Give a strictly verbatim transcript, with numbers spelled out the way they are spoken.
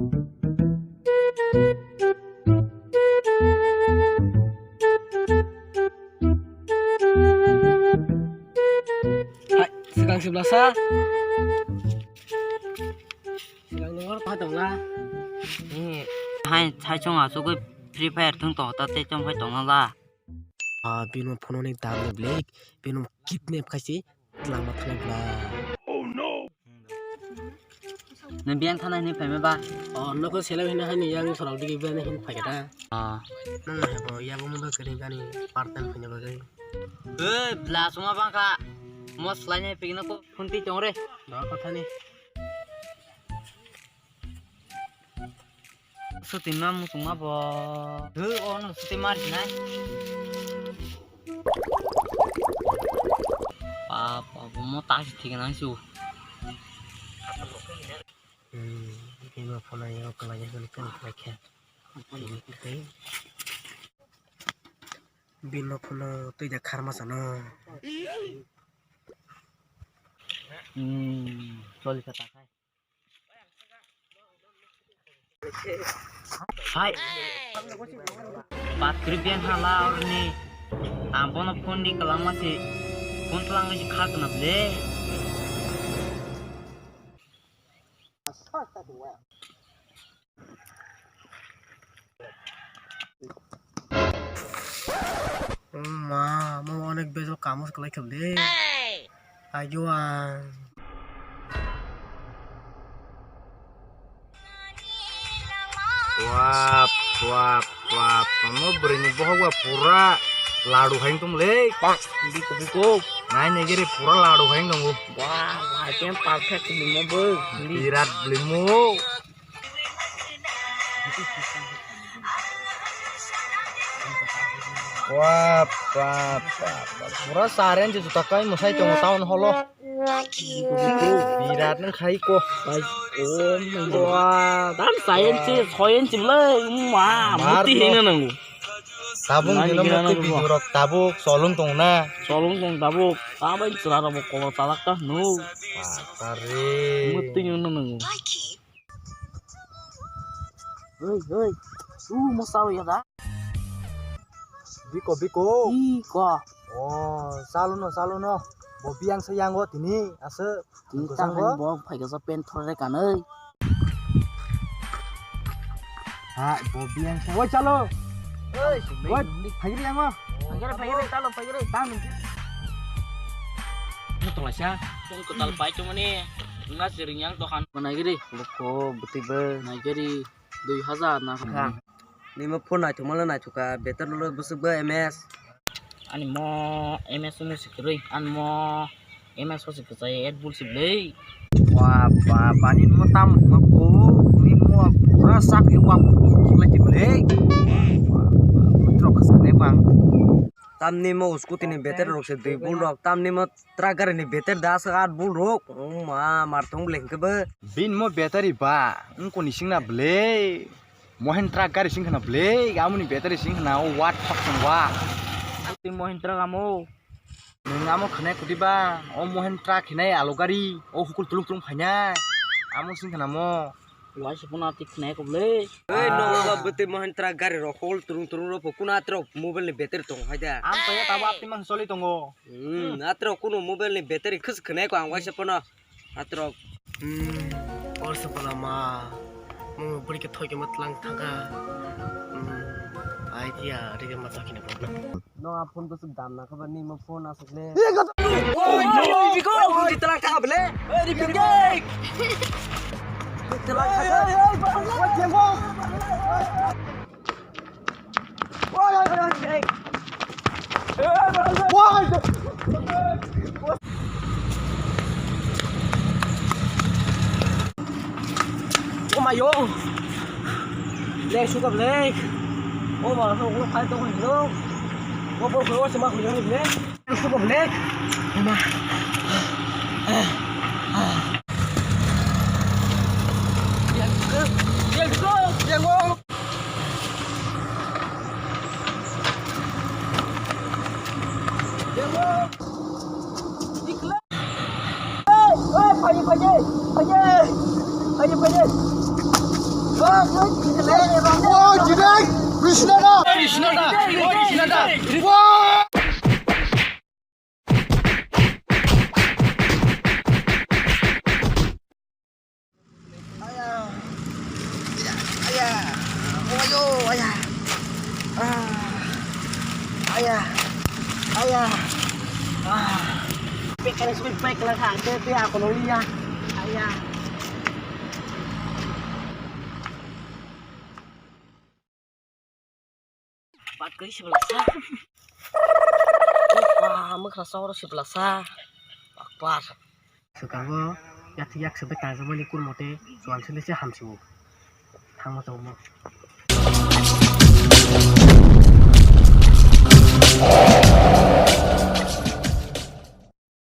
Hai, swkang se blasa. Swkang nungor pa tongla. Eh, hai, hai chong asugwi Free Fire thung to ta te chong phai tongla la. Ah, bini phone ni dam ni blek, bini kidnap khaisi. Langma thanai bla. Nang biyang thanai hinwi phaima ba? O, nokho selai hino haini yang sorok digi biyang hin phaikha ta. Ah. Nang hai bo yabo mo ba kari gani part time hino ba gani. Eh, bla suma bangkha. Mo slai nai pigna ko phunti chong re. Ba kotha ni. Sutima muchungma bo. Dui, ono sutima rinai. Papa, bo mo ta si thik nang su. Hmm, bima phone yo kala ya kala kala kala kya. Bima phone tui da kharma sana. Hmm, choli kata khai. Hai. Pat kripian hala orni. Ampono phone di kelang masi. Phone telang masi khak na ble. Ma, mo onek bejo kamo se kwlai kham de. Ayo ang. Wap, wap, wap. Omo bwrwini bohok ba pura ladu hai wng tong le. Biko, biko. Nai nai gere pura ladu hai wng tongo. Wah, wah, ekdom perfect limo bo. Birat limo. Wah, pa, pa, pa. Pura saren je juta kai mwsai tongo town hall o. Birat nang khai ko. Wah, dan science, science bwlai, ma, muti hino nango. Tabuk nino muti video rok tabuk solung tong na. Solung tong tabuk. Tabai chwla rok bo kobor talak ta hino. Pare. Muti hino nango. Oi, oi. U mo sao ya da. Biko, biko. Biko. Oh, salo no, salo no. Bo biyang sa yango tini asa. Tini tang bo phai ka pen thore kanai. Ha, bo biyang sa. Oi, chalo. Oi, oi, phai yango. Phai gere, phai gere, chalo, phai gere. Tang. Mo tola sa. Tong ko tal pai to mani. Nga siring yang to han. Mana giri. Boko, buti be. Nai giri. Dui hajar na kha. Nimo phone naithok mano naithok kha, battery lo bwswk bo M S. Ani mo M S no se kwrwi, ani mo M S o se kwchai, Red Bull se bwlai. Wa ba ba ni mo tam ma ko, ni mo pura sak e wa ko lai ti bwlai. Wa ba ba, trok sa ne bang. Tamni mo scooty ni battery rok se dui bul rok, tamni mo truck gari ni battery da sa at bul rok. Oh ma, mar thong bwlai hwnkhe bo. Bin mo battery ba, wngkoni singna bwlai. Mohen truck gari sing khna bwlai, amoni battery sing khna o what fuck song wa. Twi Mohen truck amo. Nwng amo khwnai kwtwi ba, o Mohen truck hinai alo gari, o hukul tulung tulung phainai. Amo sing khna mo. Waisa phano atwi khwnai kho bwlai. Ei, nogo ba bwtwi Mohen truck gari rok hol turung turung rok pho kuna atrok mobile ni battery tong hai da. Am to ya tabo atwi mang soli tongo. Hmm, atrok kuno mobile ni battery khwswk khwnai kho ang waisa phano atrok. Hmm, or se pala ma, mo bwrwi khe thoi khe ma tlang thangkha. Hmm, idea rege ma thakina problem. No, a phone bwswk dam na khe ba nini phone aswk le. Oi, biko, phone jitla kha bele. Oi, ripin ge. Jitla kha. Oi, oi, oi, oi, oi, oi. Oh my god. Lek suka lek. Oh ma, so ko phai to ko. Ko por ko se ma ko ni lek. Suka lek. Oh ma. Woi, Jinek! Krishna da! Krishna da! Woi, Krishna da! Woi! Aya. Aya. Aya. Oh, ayo, aya. Ah. Aya. Aya. Ah. Pek kali sui pek kali ha, te te aku lo iya. Aya. Bat kari sibla sa. Wah, mukha soro sibla sa. Akbar. Swkango yathwi yak swbai tangjak mani kurmo tei chuan sili se hamsio. Thangma chongma.